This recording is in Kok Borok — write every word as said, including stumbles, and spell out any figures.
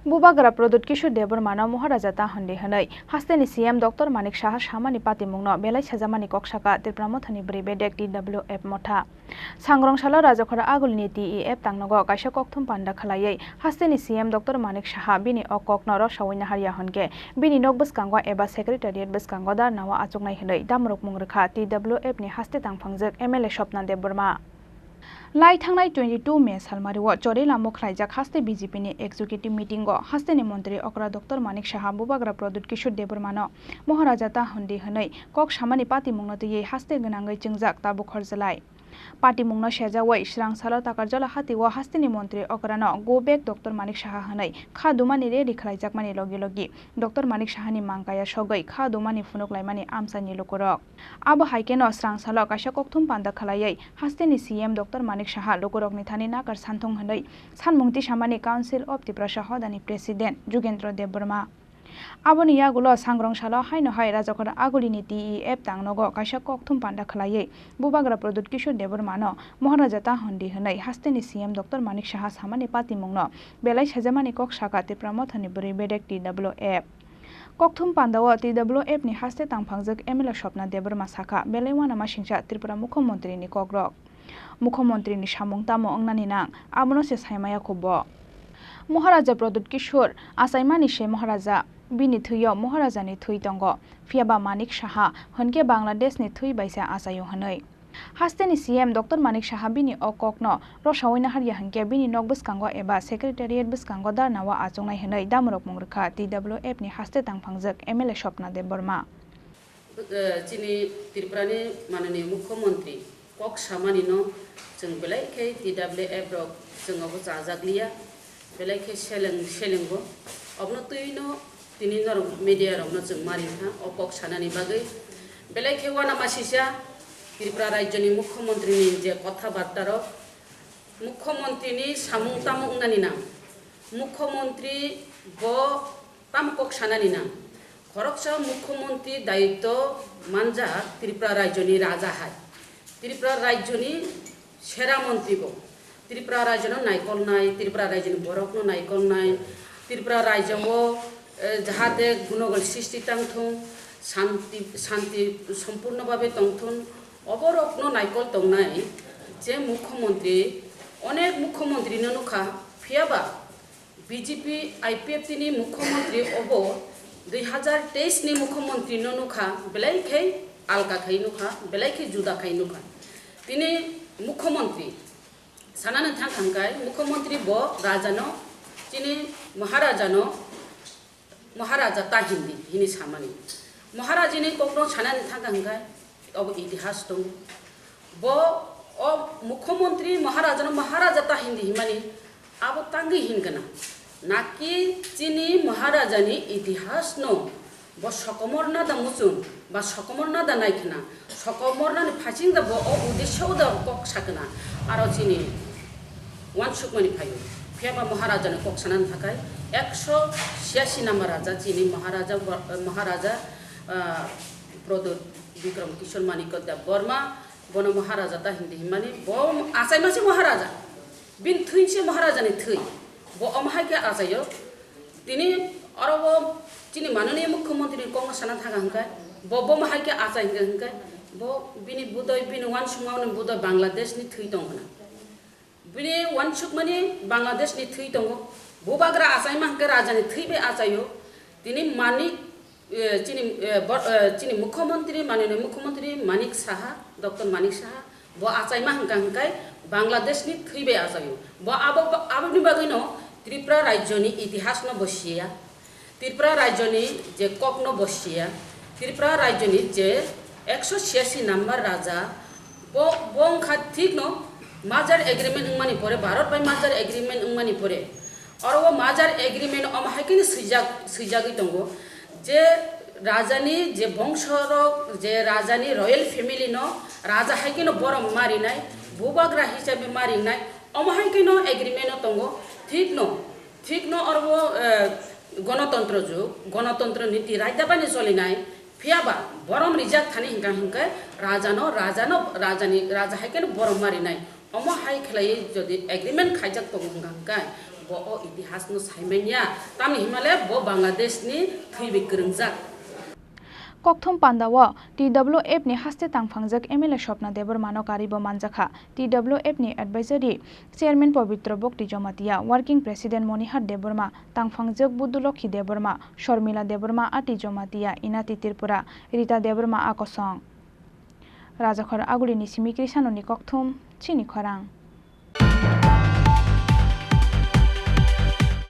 Bubagra Pradyut Kishore Debbarmano Maharaja ta hwnwi hwnwi hasteni C M Doctor Manik Saha samani patimungno belai sajamani kok saka Tipra Mothani bwrwi bedek T W F motha. Sangrong salo Rajakhor Agulini T E F tangnogo kaisa kokthum panda khwlaiwi hasteni C M Doctor Manik Saha bini o kokno rosawi naharya hwnkhe bini nok bwskango eba secretariat bwskango darnao achuknai hwnwi damrokmung rwkha T W F ni haste tangphangjak M L A Swapna Debbarma. Lai thangnai twenty two May salmario Chorila mokhlaijak haste B J P ni executive meeting o hasteni montri okra Doctor Manik Saha Bubagra Pradyut Kishore Debbarmano Maharaja ta hwnwi hwnwi kok samani patimungno twiwi haste gwnangwi chwngjak tabuk horjalai. Patimungno sejawi swrang salo Takarjala hatio hasteni montri okrano go back Doctor Manik Saha hwnwi kha dumani rally khlaijakmani logi logi Doctor Manik Sahani mangkaya sogwi kha dumani phunuk laimani amchaini lukurok. Abo hai kheno swrang salo kaisa kokthum panda khwlaiwi hasteni C M Doctor Manik Saha lukurokni thani nakar santhung hwnwi sanmung tisamani Council of Tiprasa Hodani President Jugendra Debbarma. Aboni yagulo sangrong salo haino hai Rajakhor Agulini T E F tangnogo kaisa kokthum panda khwlaiwi Bubagra Pradyut Kishore Debbarmano Maharaja ta hwnwi hwnwi hasteni C M Doctor Manik Saha samani patimungno belai sajamani kok saka Tipra Mothani bwrwi bedek T W F. Kokthum pandao T W F ni haste tangphangjak M L A Swapna Debbarma sakha, belai uanama singcha Tripura Mukhyamantri ni kokrok. Mukhyamantri ni samung tamo wngnani nang, abono se saimaya kho bo. Maharaja Pradyut Kishore achaimani se Maharaja, bini thwio Maharaja ni thwi tongo, phiyaba Manik Saha hwnkhe Bangladesh ni thwi bai se achaio hwnwi. Hasteni C M Doctor Manik Saha bini o kokno rosawi naharya hwnkhe bini nok bwskango eba secretariat bwskango darnao achuknai hwnwi damrokmung rwkha T W F ni haste tangphangjak M L A Swapna Debbarma. Eh, chini Tripurani mananiya Mukhyamantri kok samanino chwng belai khe T W F rok chwng obo chajakliya. Belai khe seleng, selengo. Obono twino tini norok media rokno chwng mari kha o kok sanani bagwi. Belai khe uanama sisa Tripura rajyoni Mukhyamantri ni je kotha barta rok, Mukhyamantri ni samung tamo wngnani nang. Mukhyamantri bo tamo kok sanani nang. Khoroksa Mukhyamantri dayitto manjak Tripura rajyoni raja hai. Tripura rajyoni sera mantri bo. Tripura rajyono naikolnai, Tripura rajyoni borokno naikolnai, Tripura rajyo o, eh, jahate gunogol sristi tangthung, shanti, shanti sompurno babe tongthun, oborokno naikol tongnai je Mukhyamantri, onek Mukhyamantri no nukha, phiyaba B J P I P F T ni Mukhyamantri obo dui hazar teis ni Mukhyamantri no nukha, belai khe alka khai nukha, belai khe juda khai nukha. Tini Mukhyamantri sanani thang thang khai Mukhyamantri bo raja no chini Maharaja no Maharaja ta hindi hini samani. Maharaja ni kokno sanani thang thang khai obo itihas tongo. Bo o Mukhyamantri Maharajano Maharaja ta hindi himani abo tangwi hinkana. Naki chini Maharajani itihasno bo sokomorna da muchung ba sokomorna da naikhna, sokomornani phasing da bo o uddesyo da kok sakna. Aro chini uansukmani phaio. Phiyaba Maharajani kok sanani thakai ekso siyasi nama raja chini Maharaja, Maharaja, ah, Pradyut Bikram Kishore Manikya Debbarma, bono Maharaja ta hindi himani, bo achaima se Maharaja, bini thwi se Maharaja ni thwi, bo omo hai khe achaio. Tini oro bo chini mananiya Mukhyamantri ni kokno sana thaga hwnkhe, bo, bo omo hai khe achai hwnkhe, hwnkhe bo bini budoi, bini uansukma ni budoi Bangladesh ni thwi tong khna. Bini uansukmani Bangladesh ni thwi tongo. Bubagra achaima hwnkhe raja ni thwi bai achaio. Tini Manik, eh, chini, eh, bor-, eh, chini Mukhyamantri, mananiya Mukhyamantri Manik Saha, Doctor Manik Saha, bo achaima hwnkha hwnkhe Bangladesh ni thwi bai achaio. Bo abo, aboni bagwino Tripura rajyoni itihasno bo siya. Tripura rajyoni je kokno bo siya, Tripura rajyoni je ekso siyasi number raja, bo, bo wngkha thikno merger agreement wngmani pore, Bharat bai merger agreement wngmani pore, oro o merger agreement omo hai kheno swijak, swijagwi tongo je rajani je bongsorok, je rajani royal family no raja hai kheno borom marinai, bubagra hisabe marinai, omo hai kheno agreement o tongo, thikno. Thikno oro o, eh, gonotontro jug, gonotontro niti raidabani cholinai, phiyaba borom rijak thani hwnkha hwnkhe rajano, rajano, rajani, raja hai kheno borom marinai. Omo hai khlaiwi jodi agreement khaijak tongo hwnkha hwnkhe Bo o itihasno saimanya, tamni himale bo Bangladeshni thwibi kwrwngjak. Kokthum pandao T W F ni haste tangphangjak M L A Swapna Debbarma no karibo manjakha. T W F ni Advisory Chairman Pabitra Bhakti Jamatia, Working President Monihar Debbarma, tangphangjak Budulokhi Debbarma, Sharmila Debbarma, Ati Jamatia, Inati Tripura, Rita Debbarma a kosong. Rajakhor Aguli ni simi Krisano ni kokthum, chini khorang.